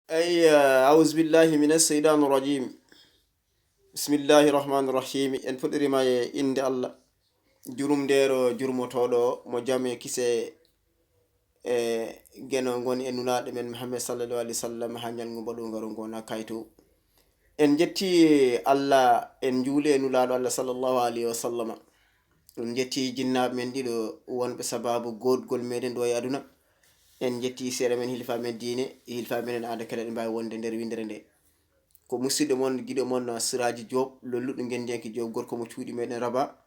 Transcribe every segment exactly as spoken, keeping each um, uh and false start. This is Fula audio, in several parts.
Ay, أعوذ بالله من الشيطان الرجيم. بسم الله الرحمن الرحيم. En fuɗɗirima e innde Allah, jurumndeero jurmotooɗo, mo jam e kise e geno ngoni e Nulaaɗo men Muhammad sallallahu alaihi wasallam, haa ñalngu mbaɗu ngaru ngona kayto. En njetti Allah, en njuuli e Nulaaɗo Allah sallallahu alaihi wasallam. En njetti jinnaaɓe men ɗiɗo wonɓe sababu goodgol meɗen ɗo e aduna. En njetti seeɗa men hilfa men diine, hilfa men en aada kala ɗe mbaawi wonde nder winndere nde. Ko musidɗo mon, giɗo mon, Siraaji Joob, lolluɗo ngenndiyanke Joob gorko mo cuuɗi meɗen Raba,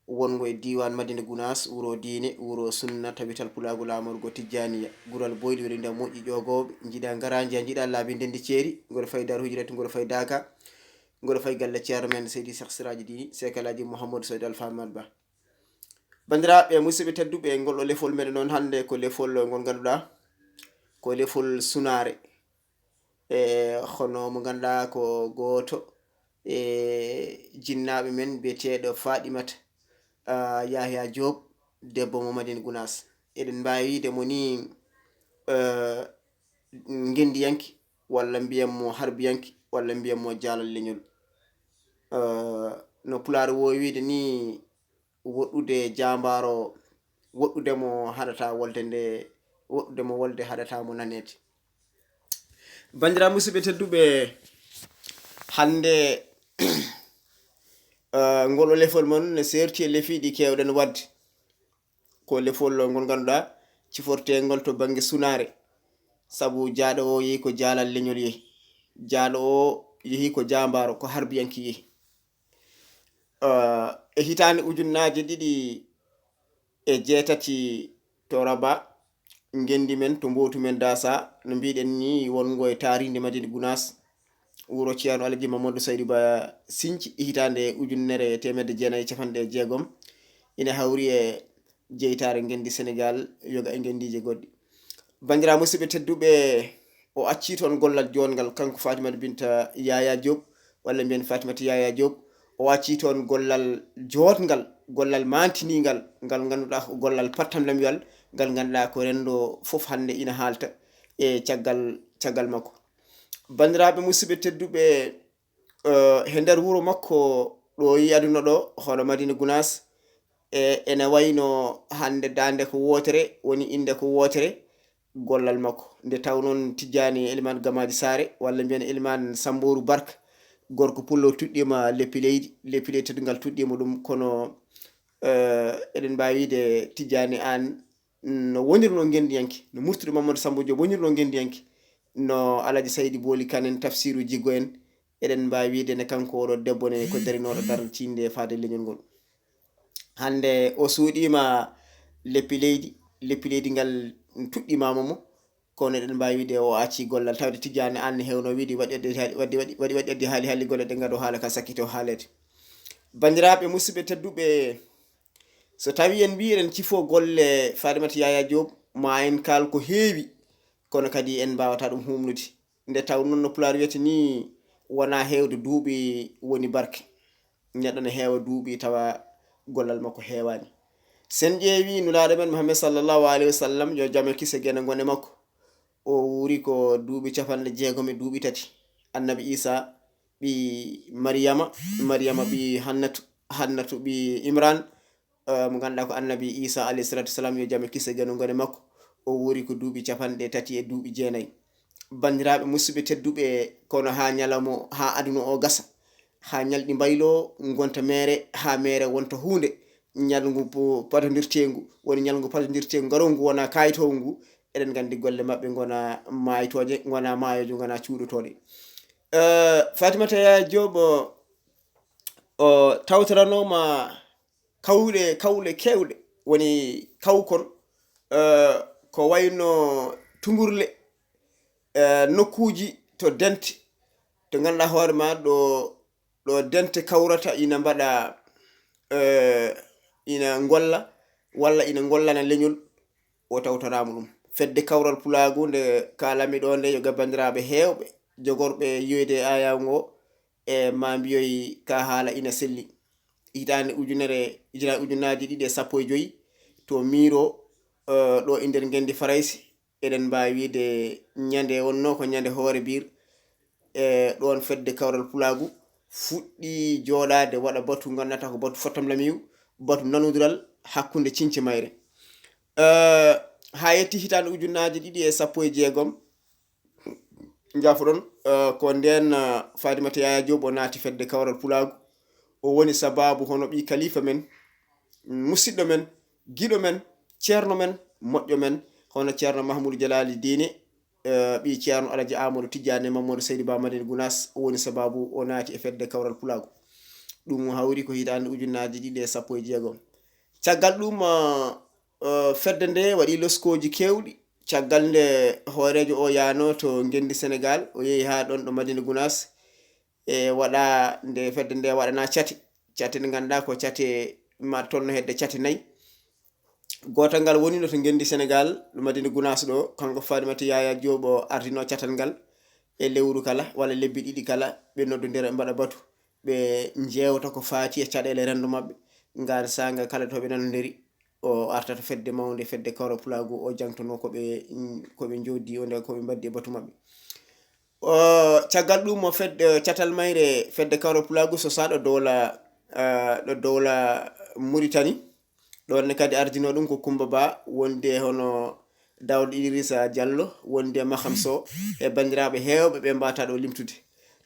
wonngo e diiwaan Madina Gunaas, wuro diine, wuro sunna, tabital pulaagu laamorgo Tijjaaniya, gural boyli weli ndam moƴƴi ƴoogooɓe, njiɗa ngaraanjiya, njiɗa laabi ndendi ceeri, ngol fay Daaru Hijratu, ngol fay Daaka, ngol fay galle Ceerno men Seydi Seex Siraaji Diini, Seex Alaaji Muhammadu Saydu Alfaa Maal Ba. Banndiraaɓe, musidɓe tedduɓe, ngol ɗo lefol meɗen noon hannde ko lefol ngol ngannduɗaa ko lefol sunaare. E hono mo ngannduɗaa ko gooto e jinnaaɓe men biyeteeɗo Faɗimata, ah, Yahya Joob, debbo mo Madina Gunaas. Eɗen mbaawi wiide mo ni, eh, ngenndiyanke, walla mbiyen mo harbiyanke, walla mbiyen mo jaalal leñol. Eh, no Pulaar woowi wiide ni, woɗɗude jaambaaro, woɗɗude mo haɗata wolde nde, woɗɗude mo wolde haɗata mo naneede. Banndiraaɓe musidɓe tedduɓe, hannde, eh, ngol o lefol mon ne seerti e lefiiɗi keewɗen waɗde. Ko lefol ngol ngannduɗaa ciforteengol to bannge sunaare, sabu jaaɗo o yehi ko jaalal leñol yehi. Jaaɗo o yehi ko jaambaaro, ko harbiyanke yehi. Eh, e hitaande ujunnaaje ɗiɗi e jeetati to Raba, ngenndi men to mbootu men Daasa, no mbiɗen ni wonngo e taariindi Madina Gunaas, wuro Ceerno Alhaji Mamadou Saydu Ba Sinci, hitaande ujunere e teemedde jeenayi e capanɗe jeegom, ina hawri e jeytaare ngenndi Senegaal, yoga e ngenndiije goɗɗi. Banndiraaɓe musidɓe tedduɓe, o accii toon gollal jootngal, kanko Fatimata Binta Yaya Diop, walla mbiyen Fatimata Yaya Diop, o accii toon gollal jootngal, gollal maantiniingal, ngal ngannduɗaa ko gollal pattamlamyal, ngal ngannduɗaa ko renndo fof hannde ina haalta e caggal, caggal makko. Banndiraaɓe musidɓe tedduɓe, eh, he nder wuro makko ɗo e aduna ɗo, hono Madina Gunaas, e ene wayno hannde daande ko wootere, woni innde ko wootere, gollal makko. Nde taw noon Tijjaani Elimaan Gamaaji Saare, walla mbiyen Elimaan Sammbooru Barka, gorko pullo tuɗɗiima leppi leydi, leppi leydi teddungal tuɗɗiima ɗum, kono, eh, eɗen mbaawi wiide Tijjaani aan no wonirnoo ngenndiyanke, no Murtuɗo Mamadou Samba Diop wonirnoo ngenndiyanke, no Alhaji Saydi Booli Kan en, Tafsiru Jiggo en, eɗen mbaawi wiide ne kanko oɗo debbo ne ko darinooɗo daral tiinde e faade leñol ngol. Hannde o suuɗiima leppi leydi, leppi leydi ngal tuɗɗimaama mo, kono eɗen mbaawi wiide o acci gollal, tawde Tijjaani aan ne heewno wiide waɗi addi haali, waɗi, waɗi, waɗi, waɗi addi haali, haali golle ɗe ngado haala ka sakkito haaleede. Banndiraaɓe musidɓe tedduɓe, so tawii en mbiyi eɗen cifoo golle Fatimata Yaya Diop, ma en kaal ko heewi, kono kadi en mbaawata ɗum humnude. Nde taw noon no Pulaar wiyata ni, wonaa heewde duuɓi woni barke. Neɗɗo ne heewa duuɓi tawa gollal makko heewaani. Sen ƴeewi Nulaaɗo men Muhammad sallallahu alaihi wasallam, yo jam e kise gene ngon e makko, o wuuri ko duuɓi capanɗe jeegom e duuɓi tati. Annabi Isa ɓii Mariyama, Mariyama ɓii Hannatu, Hannatu ɓii Imran, eh, mo ngannduɗaa ko Annabi Isa alayhi salatu wassalam, yo jam e kise geno ngon e makko, o wuuri ko duuɓi capanɗe tati e duuɓi jeenayi. Banndiraaɓe musidɓe tedduɓe, kono haa ñalawma o, haa aduna o gasa, haa ñalɗi mbayloo, ngonta meere, haa meere wonta huunde, ñalngu po-, patondirteengu, woni ñalngu patondirteengu ngaroongu wona kaayitoowu ngu, eɗen nganndi golle maɓɓe ngona maaytooje, ngona maayooje, ngona cuuɗotooɗe. Eh, Fatimata Yaya Diop, o, o tawtoranooma kawle, kawle keewɗe, woni kawkon, eh, ko wayno tungurle, eh, nokkuuji to dente, to ngannduɗaa hoore ma ɗo, ɗo dente kawrata ina mbaɗa, eh, ina ngolla, walla ina ngollana leñol, o tawtoraama ɗum. Fedde kawral pulaagu nde kaalami ɗo nde, yoga banndiraaɓe heewɓe jogorɓe yiyoyde e ayaw ngo, e ma mbiyoy ka haala ina selli. Hitaande ujunere, hitaande ujunnaaji ɗiɗi e sappo e joy, to Miro, eh, ɗo e nder ngenndi Farayse, Eɗen mbaawi wiide ñande wonnoo ko ñande hoore biir, e ɗoon fedde kawral pulaagu fuɗɗi jooɗaade waɗa batu nganndu-ɗaa ko batu fottam lamiiru, batu nanondiral hakkunde ciñce mayre. Eh, haa yetti hitaande ujunnaaje ɗiɗi e sappo e jeegom, njaafoɗon, eh, ko ndeen, eh, Fatimata Yaya Diop o naati fedde kawral pulaagu. O woni sabaabu hono ɓii kalifa men, musidɗo men, giɗo men, ceerno men, moƴƴo men, hono Ceerno Mahmoudou Jalali Diine, eh, ɓii Ceerno Alaji Amadou Tijjani Mamadou Seydi Ba Madina Gunaas, o woni sabaabu o naati e fedde kawral pulaagu. Ɗum hawri ko hitaande ujunnaaje ɗiɗi e sappo e jeegom. Caggal ɗum, eh, eh, fedde nde waɗi loskooji keewɗi. Caggal nde hooreejo o yaano to ngenndi Senegaal, o yehi haa ɗoon ɗo Madina Gunaas, e waɗa nde fedde nde waɗana cate. Cate nde nganndu-ɗaa ko cate ma tolno hedde cate nayi. Gootal ngal wonino to ngenndi Senegaal, ɗo Madina Gunaas ɗo, kanko Fatimata Yaya Diop o ardino catal ngal. E lewru kala, walla lebbi ɗiɗi kala, ɓe noddondira, ɓe mbaɗa batu. Ɓe njeewta ko faati e caɗeele renndo maɓɓe. Ngaan saanga kala to ɓe nanondiri, o arta to fedde mawnde, fedde kawral pulaagu, o jaŋtono ko ɓe, ko ɓe njoddi, o nde ko ɓe mbaddi e batu maɓɓe. O, caggal ɗum, o fedde, catal mayre fedde kawral pulaagu sosaaɗo dowla, eh, ɗo dowla Muritani. Ɗoon ne kadi ardino ɗum ko Kumba Ba, wondi e hono Daawda Idrissa Diallo, wondi e Maham Sow, e banndiraaɓe heewɓe ɓe mbaataa ɗo limtude.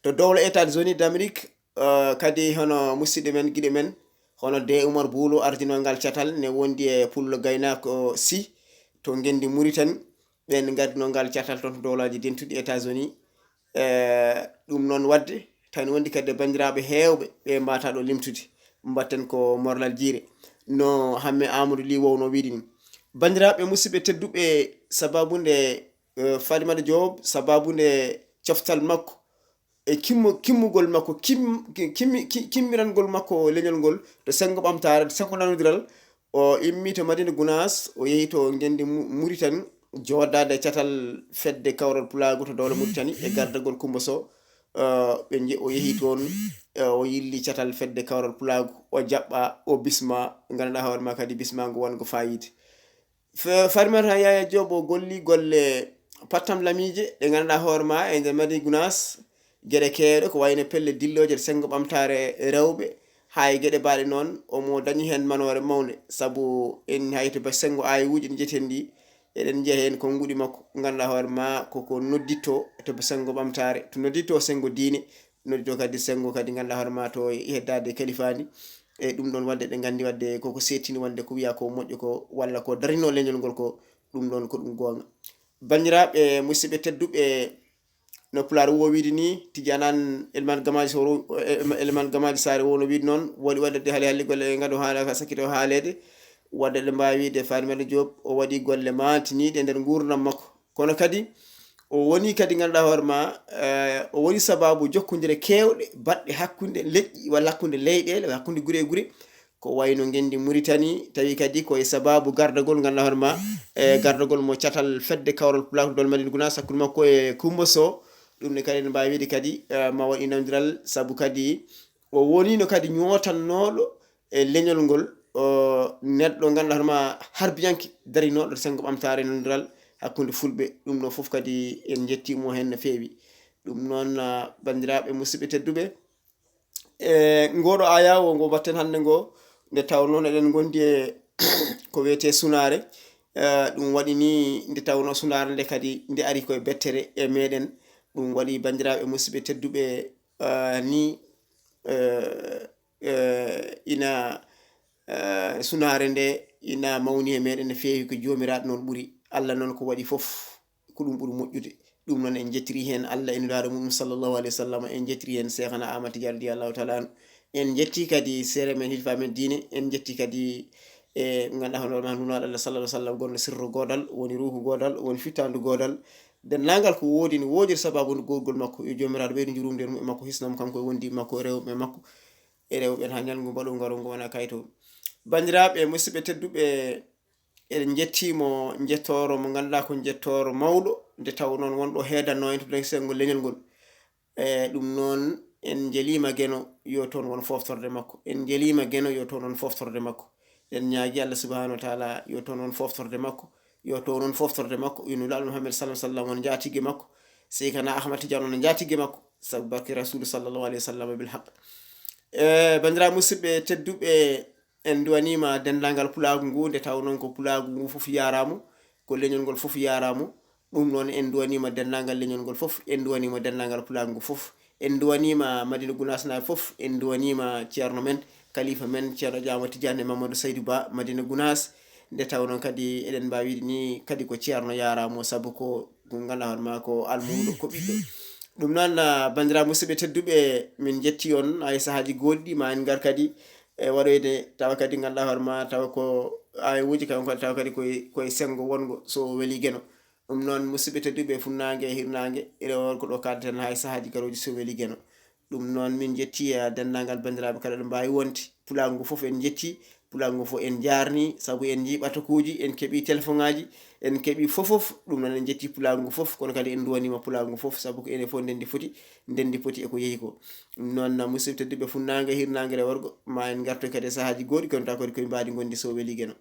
To dowla États-Unis d'Amérique, eh, kadi hono musidɗo men, giɗo men, hono De Umar Buulo ardino ngal catal, ne wondi e pullo gaynaako Si to ngenndi Muritani. Ɓeen ngardino ngal catal toon to Dowlaaji Dentuɗi États-Unis. Eh, ɗum noon waɗde, tawni wondi kadi e banndiraaɓe heewɓe ɓe mbaataa ɗo limtude. Mbaɗten ko morlal jiire. No Hamme Amadou Ly wowno wiide ni. Banndiraaɓe musidɓe tedduɓe, sabaabu nde, eh, Fatimata Diop, sabaabu nde coftal makko, e kimmo-, kimmugol makko, kim-, ki-, kimmi-, ki-, kimmirangol makko leñol ngol to senngo ɓamtaare, to senngo nanondiral, o immi to Madina Gunaas, o yehi to ngenndi Mu-, Muritani, jooɗaade e catal fedde kawral pulaagu to dowla Muritani e gardagol Kumba Sow. Eh, ɓe nje-, o yehi toon, eh, o yilli catal fedde kawral pulaagu, o jaɓɓa, o bisma, nganndu-ɗaa hoore ma kadi bismaango wongo faayiida. Fe-, Fatimata Yaya Diop o golli golle pattam lamiije ɗe nganndu-ɗaa hoore ma e nder Madina Gunaas, geɗe keewɗe ko wayno pelle dillooje to senngo ɓamtaare rewɓe, haa e geɗe baaɗe noon, omo dañi heen manoore mawnde, sabu en hay to ba senngo aayewuuji ɗi njiyeten ɗi, eɗen njiya heen konnguɗi makko, nganndu-ɗaa hoore ma koko nodditto to ba senngo ɓamtaare, to nodditto senngo diine, nodditto kadi senngo kadi nganndu-ɗaa hoore ma to heddaade kalifaandi. E ɗum ɗoon waɗde, ɗe nganndi waɗde koko seettini wonde ko wiya ko moƴƴo ko, walla ko darino leñol ngol ko, ɗum ɗoon ko ɗum goonga. Banndiraaɓe, musidɓe tedduɓe, no Pulaar woowiri ni, Tijaanan Elman Gamaaji Soro, Elman Gamaaji Saare wowno wiide noon, waɗi waɗde hali hali golle e ngado haala ka sakkito haaleede, waɗde ɗe mbaawi wiide Fatimata Diop, o waɗi golle maantiniiɗe e nder nguurndam makko. Kono kadi, o woni kadi nganndu-ɗaa hoore ma, eh, o woni sabaabu jokkondire keewɗe baɗɗe hakkunde leƴƴi walla hakkunde leyɗeele, hakkunde gure e gure. Ko wayno ngenndi Muritani, tawi kadi ko e sabaabu gardagol nganndu-ɗaa hoore ma, eh, gardagol mo catal fedde kawral pulaagu dowla Madina Gunaas, hakkunde makko e Kumba Sow. Ɗum ne kadi ene mbaawi wiide kadi, eh, ma waɗi nanondiral, sabu kadi o wonino kadi ñootannooɗo e leñol ngol, o, neɗɗo nganndu-ɗaa hoore ma harbiyanke darinooɗo senngo ɓamtaare nanondiral hakkunde fulɓe. Ɗum ɗo fof kadi en njettii mo heen no feewi. Ɗum noon, ah, banndiraaɓe musidɓe tedduɓe, e ngooɗo ayaawo ngo mbaɗten hannde ngo, nde tawnoo eɗen ngondi e ko wiyetee sunaare. Eh, ɗum waɗi ni nde tawnoo sunaare nde kadi nde ari koye bettere e meɗen. Ɗum waɗi banndiraaɓe musidɓe tedduɓe, eh, ni, eh, eh, ina, eh, sunaare nde ina mawni e meɗen no feewi, ko Joomiraaɗo noon ɓuri. Allah noon ko waɗi fof, ko ɗum ɓuri moƴƴude. Ɗum noon en njettiri heen Allah e Nulaaɗo mum sallallahu alayhi wa sallam, en njettiri heen Seekhana Ahmad Tijaan radiyallahu taala anhu. En njetti kadi seere men, hilfa men diine, en njetti kadi e ɓe nganndu-ɗaa hono ma Nulaaɗo Allah sallallahu alayhi wa sallam, gonɗo sirru goodal, woni ruuhu goodal, woni fittaandu goodal. Denndaangal ko woodi ne woodiri sabaabu ndu goodgol makko, yo Joomiraaɗo ɓeydu yurmeende mum e makko, hisna mo kanko e wondiiɓe makko, e rewɓe makko, e rewɓe ɓeen haa ñalngu mbaɗo ngaro ngo wona kayto. Banndiraaɓe, musidɓe tedduɓe, eɗen njettii mo, njettooro mo nganndu-ɗaa ko njettooro mawɗo, nde taw noon won ɗo heedanno en to nder senngo leñol ngol. E ɗum noon, en njeliima Geno, yo toon won fooftorde makko. En njeliima Geno, yo toon won fooftorde makko. En ñaagi Allah subhanahu wa taala, yo toon won fooftorde makko. Yo to noon foftorde makko, yo Nulaaɗo Muhammad sallallahu alaihi wasallam won njaatige makko. Seykana Ahmad Tidiane won njaatige makko, sabu barke Rasulu sallallahu alaihi wasallam bil haq. E, banndiraaɓe musidɓe tedduɓe, en duwaniima denndaangal pulaagu ngu, nde taw noon ko pulaagu ngu fof yaaraama, ko leñol ngol fof yaaraama. Ɗum noon en duwaniima denndaangal leñol ngol fof, en duwaniima denndaangal pulaagu ngu fof. En duwaniima Madina Gunaas naaɓe fof, en duwaniima ceerno men, kalifa men, ceerno Jaama Tidiane Mamadou Saydou Ba, Madina Gunaas. Nde taw noon kadi eɗen mbaawi wiide ni kadi ko ceerno yaaraama, sabu ko, ko ngannduɗaa hoore ma ko almuudo, ko ɓiɗɗo. Ɗum noon, ah, banndiraaɓe musidɓe tedduɓe, min njetti on hay sahaaji goɗɗi, ma en ngar kadi e waɗoyde, tawa kadi ngannduɗaa hoore ma, tawa ko aayewuuji kam kadi, tawa kadi koye, koye senngo wonngo, so o weli Geno. Ɗum noon, musidɓe tedduɓe, funnaange e hirnaange, ire on ko ɗo kaaldaten hay sahaaji garooji so weli Geno. Ɗum noon, min njetti, eh, denndaangal banndiraaɓe kala ɗo mbaawi wonde. Pulaagu ngu fof en njetti, pulaagu ngu fof en njaarni, sabu en njii ɓatakuuji, en keɓi téléphone ŋaaji, en keɓi fof fof. Ɗum noon en njetti pulaagu ngu fof, kono kadi en duwaniima pulaagu ngu fof, sabu ko enen fof ndenndi foti, ndenndi poti e ko yehi ko. Ɗum noon, musidɓe tedduɓe, funnaange e hirnaange, rewo e worgo, ma en ngartoy kadi e sahaaji goɗɗi, kono taw kadi koye mbaadi ngondi so weli Geno.